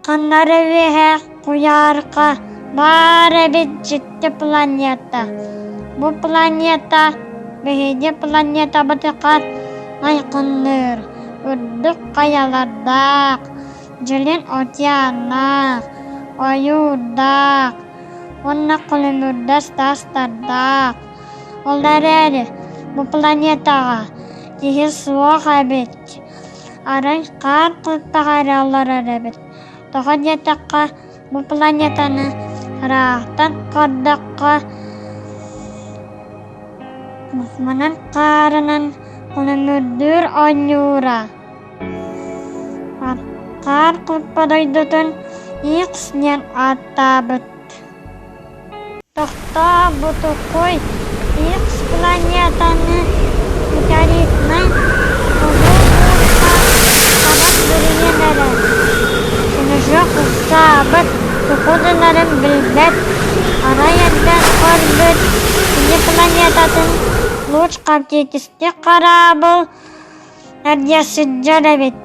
Ханна эрэ үөһэ куйаарга баар эбит дьикти планета. Бу планета биһиги планетабытыгар айханныыр үрдүк хайалардаах, дьилин океаннаах, ойуурдаах уонна күлүмүрдэс таастардаах. Ол эрээри бу планетаҕа киһи суох эбит. Арай хаар куртаҕа эрэ олорор эбит. Тоҕо диэтэххэ, бу планетаны ыраахтан көрдөххө, манан хаарынан күлүмүрдүүр оонньуура. Хаар курпа дойдутун Икс диэн ааттаабыт. Тохтоо, бутукуй, Икс планетаны метеоритнай улуу буурҕа хабан бүрүйэн эрэр. Көмүсүөх ыксаабыт, тугу гынарын билбэт, арай эрдэ көрбүт кини планетатын луч картический хараабыл эрдэ сылдьар эбит.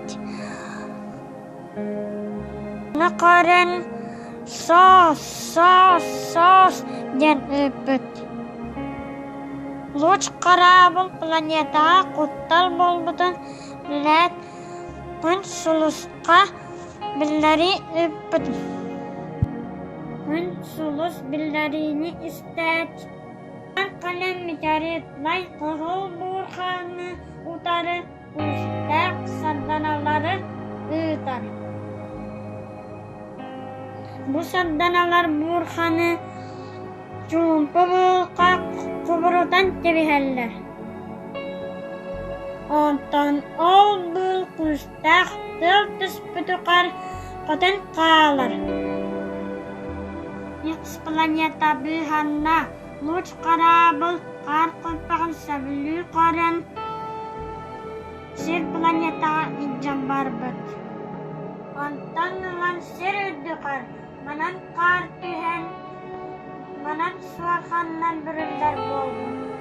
Ону көрөн «Соос, соос, соос» диэн ыыппыт. Луч хараабыл планетаҕа куттал буолбутун билээт, Күн сулуска биллэрии ыыппыт. Күн сулус биллэриини истээт, кэлэн метеоритнай кыһыл буурҕаны утары күүстээх сарданалары ыытар. Бу сарданалар буурханы чуумпу булка кубурутан кэбиһэллэр. Онтон ол быыл күүстээх тыал түспүтүгэр көтөн хаалар. Икс планета быыһанна Луч хараабыл хаар куртаҕын сөбүлүү көрөн, Сир планетаҕа илдьэн барбыт. Онтон ылан сир үрдүгэр манан хаар түһэн, манан суорҕанынан бүрүллэр буолбут.